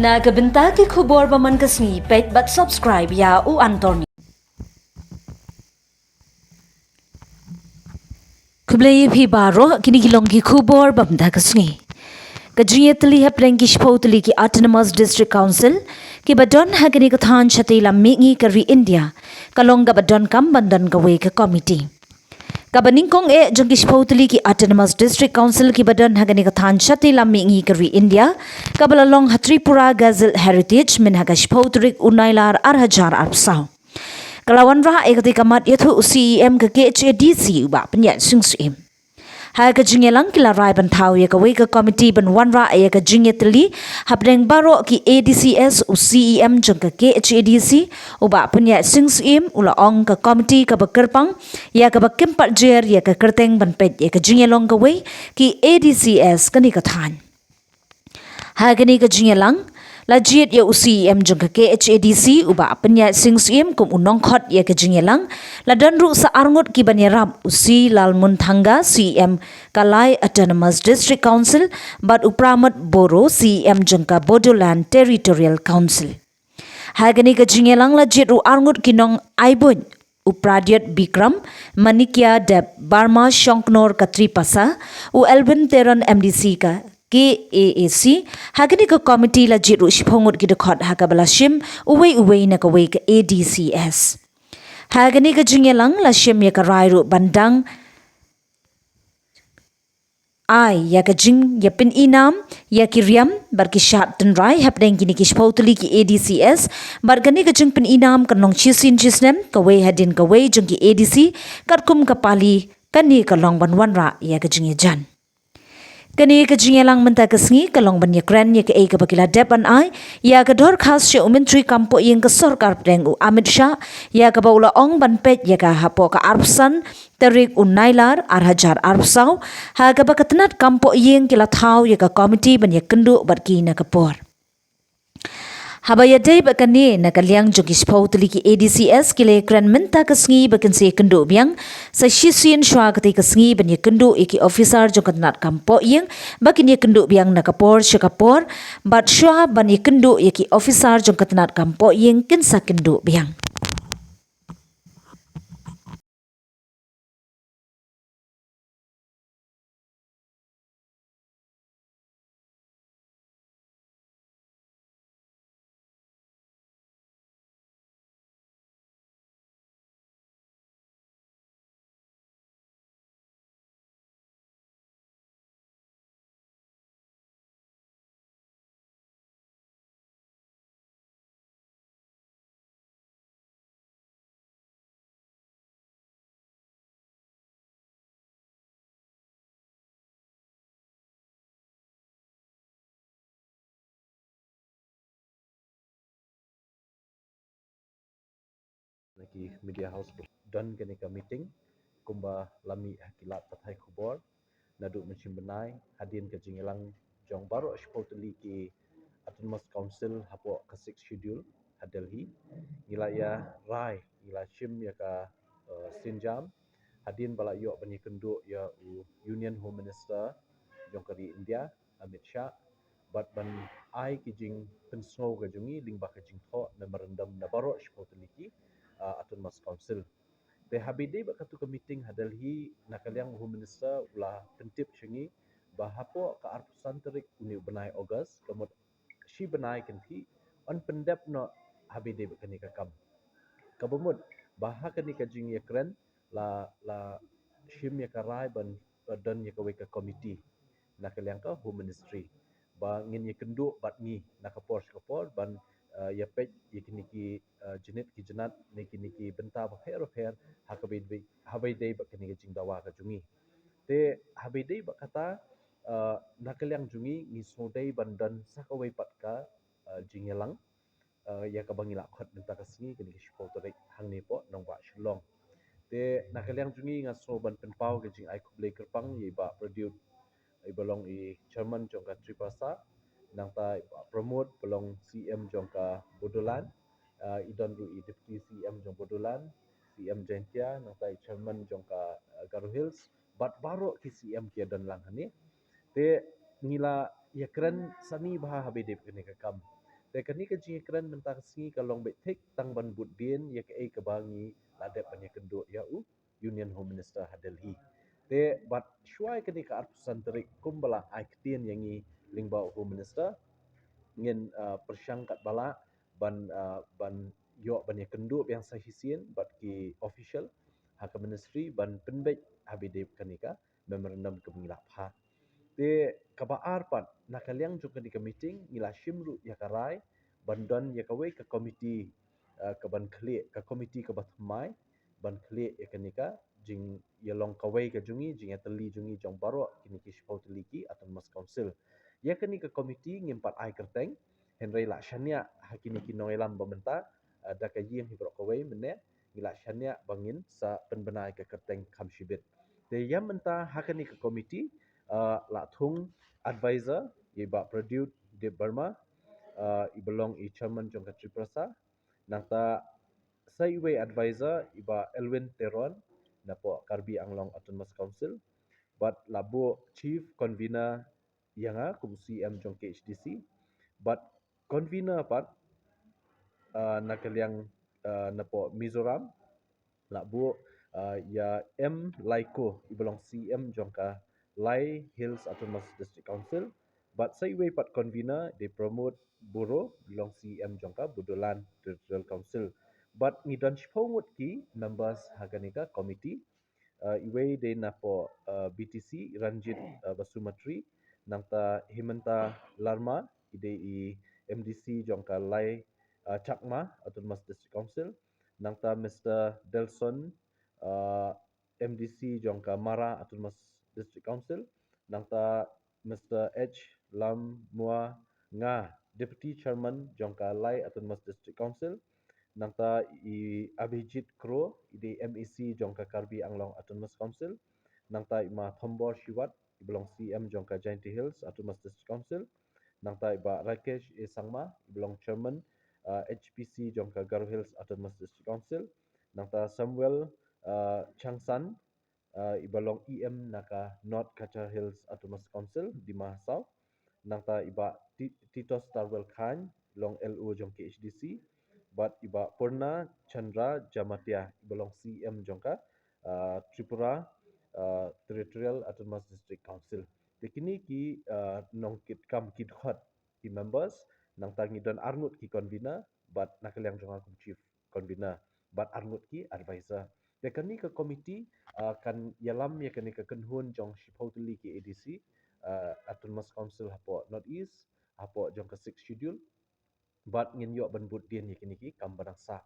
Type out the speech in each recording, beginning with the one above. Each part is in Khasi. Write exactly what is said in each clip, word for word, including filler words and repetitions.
Na ka bynta ki khubor ba man ka sngi, peit bad subscribe ïa U Anthony. Khublei ïa phi baroh, kine ki long ki khubor ba mynta ka sngi. Ka jingïatylli hapdeng ki shiphew tylli ki Autonomous District Council kiba don ha kane ka thaiñ shatei lam mihngi ka ri India ka long kaba donkam ban don kawei ka komiti. Kaba nyngkong eh jong ki shiphew tylli ki Autonomous District Council kiba don ha kane ka thaiñ shatei lam mihngi ka ri India, kaba la long ha Tripura Gazette Heritage, myn ha ka shiphew tarik u Nailar ar hajar arphew saw. Ka la wanrah ïa katei ka mat ïathuh u C E M ka K H A D C, u Bah Pynïaid Sing Syiem. Ha ka jingïalang ki la rai ban thaw ïa kawei ka komiti ban wanrah ïa ka jingïatylli hapdeng baroh ki A D Cs. U C E M jong ka K H A D C, u Bah Pynïaid Sing Syiem, u la ong ka komiti kaba kyrpang ïa kaba kim pat jer ïa ka kyrteng ban peit ïa ka jingïalong kawei ki A D Cs kane ka thaiñ. Ha kane ka jingïalang la jied ïa u C E M jong ka K H A D C, u Bah Pynïaid Sing Syiem, kum u nongkhot ïa ka jingïalang. La don ruh sa arngut ki ban ïarap: u C Lalmunthanga, C E M ka lai Autonomous District Council, bad u Pramod Boro, C E M jong ka Bodoland Territorial Council. Ha kane ka jingïalang la jied ruh arngut ki nong ai buit: u Pradyot Bikram, Manikya Deb Barma, Shongknor ka Tripasa, u Elwin Teron, M D C ka K A A C. Ha kane ka komiti la jied ruh shiphew ngut ki dkhot ha kaba la shim uwei uwei na kawei ka A D C S. Ha kane ka jingïalang la shim ïa ka rai ruh ban dang ai ïa ka jingïapyni nam ïa ki riam bad ki shad tynrai hapdeng kine ki shiphew tylli ki A D C S, bad kane ka jingpyni nam kan long shisien shisnem, kawei hadien kawei jong ki A D C, katkum ka pali. Kane ka long ban wanrah ïa ka jingïajan. Kane ka jingïalang mynta ka sngi ka long ban ïakren ïa kaei kaba ki la dep ban ai ïa ka dorkhas sha u Myntri Kam Pohïing ka Sorkar Pdeng, u Amit Shah, ïa kaba u la ong ban peit ïa ka hapoh ka arphew san tarik u Nailar ar hajar arphew saw, ha kaba ka tnat kam pohïing ki la thaw ïa ka komiti ban ïakynduh bad ki na ka por. Haba ïadei bad kane, na ka liang jong ki shiphew tylli ki A D C S, ki la ïakren mynta ka sngi ba kin sa ïakynduh biang sa shisien shuwa katei ka sngi ban ïakynduh ïa ki officer jong ka tnat kam pohïing, ba kin ïakynduh biang na ka por sha ka por, bad shuwa ban ïakynduh ïa ki officer jong ka tnat kam pohïing kin sa kynduh biang. Na ki media house, don kane ka meeting kumba la mih ha ki lad pathai khubor, naduh mynshem bnai, hadien ka jingïalang jong baroh shiphew tylli ki Autonomous Council hapoh ka Sixth Schedule ha Delhi. Ngi la ïa rai, ngi la shim ïa ka, eh, sienjam hadien ba la ïoh ban ïakynduh ïa u Union Home Minister jong ka ri India, Amit Shah, bad ban ai ki jingpynsngew ka jong ngi lyngba ka jingthoh memorandum na baroh shiphew tylli ki, ah, Autonomous Council. Te haba ïadei bad katu ka meeting ha Delhi, na ka liang u Home Minister u la pyntip sha ngi ba hapoh ka arphew san tarik une u bnai August, ka mut shi bnai kynthih, yn pyndep noh haba ïadei bad kane ka kam. Kaba mut ba ha kane ka jingïakren la, la shim ïa ka rai ban, ban don ïa kawei ka komiti na ka liang ka Home Ministry ba ngin ïakynduh bad ngi na ka por sha ka por ban, eh, ïapeit ïa kine ki, eh, jnit ki jnat ne kine ki bynta bapher bapher ha kaba ïadei, haba ïadei bad kane ka jingdawa ka jong ngi. Te haba ïadei bad kata, eh, na ka liang jong ngi, ngi sngewdei ban don sa kawei pat ka, eh, jingïalang, eh, ïa kaba ngi la khot mynta ka sngi, kane ka shiphew tarik, hangne hapoh nongbah Shillong. Te na ka liang jong ngi, nga sngew ban pynpaw ka jingai khublei kyrpang ïa i Bah Pradyot, iba long i Chairman jong ka Tripasa, nangta i Bah Pramod ba long C M jong ka Bodoland, eh, i don ruh i Deputy C M jong Bodoland, C M Jaintia, nangta i Chairman jong ka, eh, Garo Hills, bad baroh ki C M ki ïadon lang hangne. Te ngi la ïakren sani bha haba ïadei bad kane ka kam. Te kane ka jingïakren mynta ka sngi ka long beit thik tang ban bud dien ïa kaei kaba ngi la dep ban ïakynduh ïa u Union Home Minister ha Delhi. Te bad shuwa ïa kane ka arphew san tarik kumba la ai ktien ïa ngi lyngba u Home Minister, ngin, ah, pyrshang katba lah ban, ah, ban ïoh ban ïakynduh biang sa shisien bad ki official ha ka ministry ban pynbeit ha ba ïadei bad kane ka memorandum kaba ngi la phah. Te kaba ar pat, na ka liang jong kane ka meeting ngi la shim ruh ïa ka rai ban don ïa kawei ka komiti, ah, kaban khlieh, ka komiti kaba thymmai ban khlieh ïa kane ka jingïalong kawei ka jong ngi, jingïatylli jong ngi jong baroh kine ki shiphew tylli ki Autonomous Council. Ïa kane ka komiti ngim pat ai kyrteng, hynrei la shaniah ha kine ki nongïalam ba mynta, ah, da ka ïing hi baroh kawei mynne, ngi la shaniah ba ngin sa pynbna ïa ka kyrteng kham shibit. Te ïa mynta ha kane ka komiti, ah, la thung advisor ïa i Bah Pradyut Debbarma, ah, iba long i chairman jong ka Tiprasa. Nangta sa iwei advisor i Bah Elwin Teron napoh Karbi Anglong Autonomous Council. Bad la buh chief convener ïa nga kum C M jong K H D C. Bad convener pat, ah, na ka liang, ah, napoh Mizoram, la buh, ah, ïa M Laiko, iba long C M jong ka Lai Hills Autonomous District Council. Bad sa iwei pat convener dei Pramod Boro, long C M jong ka Bodoland Territorial Council. Bad ngi don shiphew ngut ki members ha kane ka komiti. Ah, iwei dei napoh, ah, B T C, Ranjit, ah, Basumatary, nangta Himanta Larma, i dei i M D C jong ka Lai, ah, Chakma Autonomous District Council, nangta Mister Delson, ah, M D C jong ka Mara Autonomous District Council, nangta Mister H Lammuanga, Deputy Chairman jong ka Lai Autonomous District Council, nangta i Abhijit Kro, i dei M A C jong ka Karbi Anglong Autonomous Council, nangta i Ma Thombor Shiwat, iba long C M jong ka Jaintia Hills Autonomous District Council, nangta i Bah Rakesh A Sangma, iba long Chairman, ah, H P C jong ka Garo Hills Autonomous District Council, nangta Samuel, ah, Changsan, ah, iba long E M na ka North Cachar Hills Autonomous Council, Dima Hasao. Nangta i Bah Ti-, Titos Tarwel Chyne, long L O jong K H D C. Bad i Bah Purna Chandra Jamatia, iba long C M jong ka, ah, Tripura, ah, Territorial Autonomous District Council. Te kine ki, ah, nongkitkam ki dkhot ki members, nangta ngi don arngut ki convener, bad na ka liang jong nga kum chief convener, bad arngut ki advisor. Te kane ka komiti, ah, kan ïalam ïa kane ka kynhun jong shiphew tylli ki A D C, ah, Autonomous Council hapoh North East, hapoh jong ka Sixth Schedule, bad ngin ïoh ban bud dien ïa kine ki kam ba dang sah.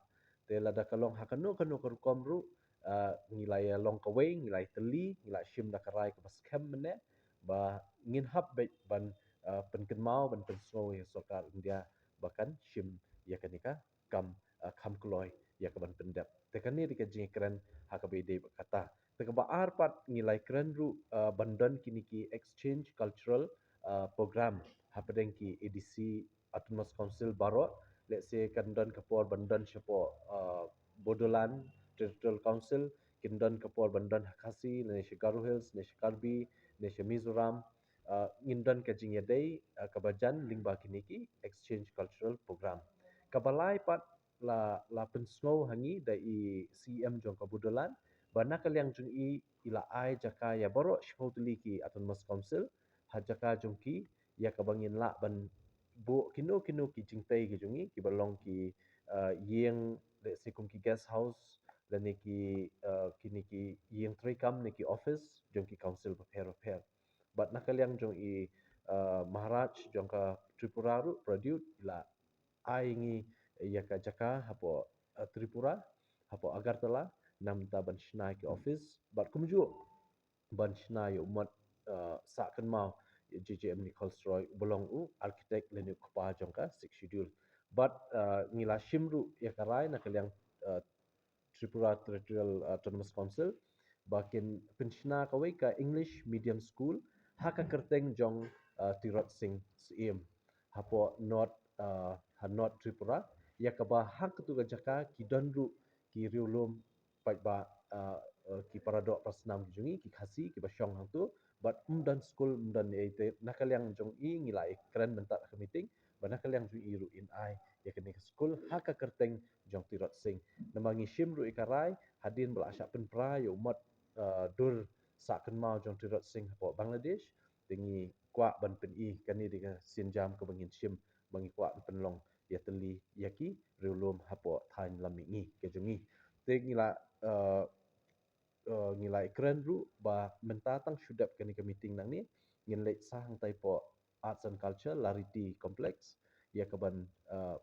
Te lada ka long ha kano kano ka rukom ruh, ah, ngi la ïalong kawei, ngi la ïatylli, ngi la shim da ka rai kaba skhem mynne, ba ngin hap beit ban, ah, pynkynmaw, ban pynsngew ïa sorkar India ba kan shim ïa kane ka kam, ah, kham kloi ïa kaban pyndep. Te kane dei ka jingkren ha kaba ïadei bad kata. Te kaba ar pat ngi la ïakren ruh, ah, ban don kine ki exchange cultural, ah, program hapdeng ki A D C Autonomous Council baroh. Let's say kan don ka por ban don shapoh, ah, Bodoland Territorial Council, kin don ka por ban don ha Khasi, ne sha Garo Hills, ne sha Karbi, ne sha Mizoram. Ah, ngin don ka jingïadei, ah, kaba jan lyngba kine ki exchange cultural program. Kaba lai pat la, la pynsngew ha ngi da i C M jong ka Bodoland ba na ka liang jong i, i la ai jaka ïa baroh shiphew tylli ki Autonomous Council ha jaka jong ki, ïa kaba ngin lah ban buh kino kino ki jingtei ki jong i, kiba long ki, ah, ïing, let's say kum ki guest house, lane ki, ah, kine ki ïing treikam ne ki office jong ki council bapher bapher. Bad na ka liang jong i, ah, Maharaj jong ka Tripura ruh, Pradyut, i la ai ngi ïa ka jaka hapoh, ah, Tripura, hapoh Agartala, namar ban shna ïa ki office, bad kumjuh ban shna ïa u mot, ah, sah kynmaw ïa J J M Nichols Roy, uba long u architect lane u kpa jong ka Sixth Schedule. Bad, ah, ngi la shim ruh ïa ka rai na ka liang, ah, Tripura Territorial Autonomous Council ba kin pynshna kawei ka English Medium School ha ka kyrteng jong, ah, Tirot Sing Syiem hapoh North, ah, ha North Tripura, ïa kaba ha katu ka jaka ki don ruh ki riewlum paidbah, ah, ah, ki paradoh parasnam ki jong ngi, ki Khasi, kiba shong hangtu, bad ym don skul, ym don ei te, na ka liang jong i ngi la ïakren mynta ha ka meeting ba na ka liang jong i ruh in ai ïa kane ka skul ha ka kyrteng jong Tirot Sing. Namar ngi shim ruh ïa ka rai hadien ba la shah pynpra ïa u mot, eh, dur sah kynmaw jong Tirot Sing hapoh Bangladesh. Te ngi kwah ban pyni kane dei ka sienjam kaba ngin shim ba ngi kwah ban pynlong ïatylli ïa ki riewlum hapoh thaiñ lam mihngi ka jong ngi. Te ngi la, eh, eh, ngi la ïakren ruh ba mynta tang shu dep kane ka meeting nangne ngin leit sa hangtai hapoh Arts and Culture Lariti Complex ïa kaban, eh,